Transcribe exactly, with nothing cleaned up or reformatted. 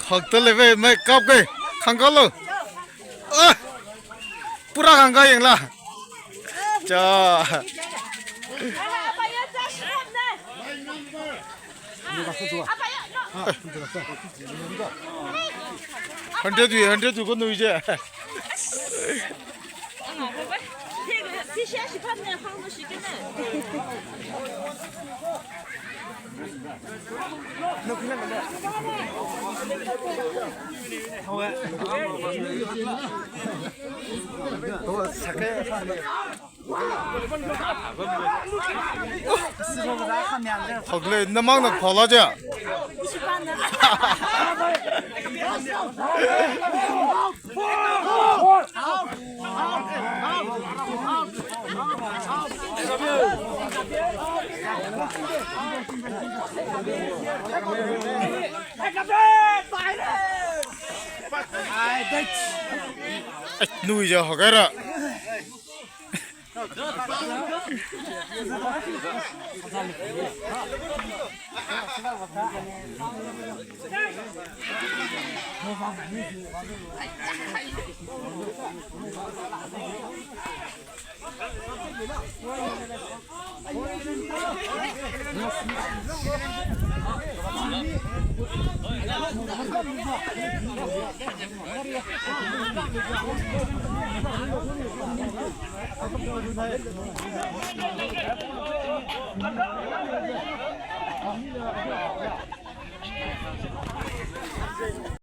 Hakta lei ve, mai kap kai. Khangkalo. Ah. Pura khangka yangla. Cha. Hundred wui, hundred wui ko nui je. Thakle, namang nak phala ja. Ai, nui ja hakaira.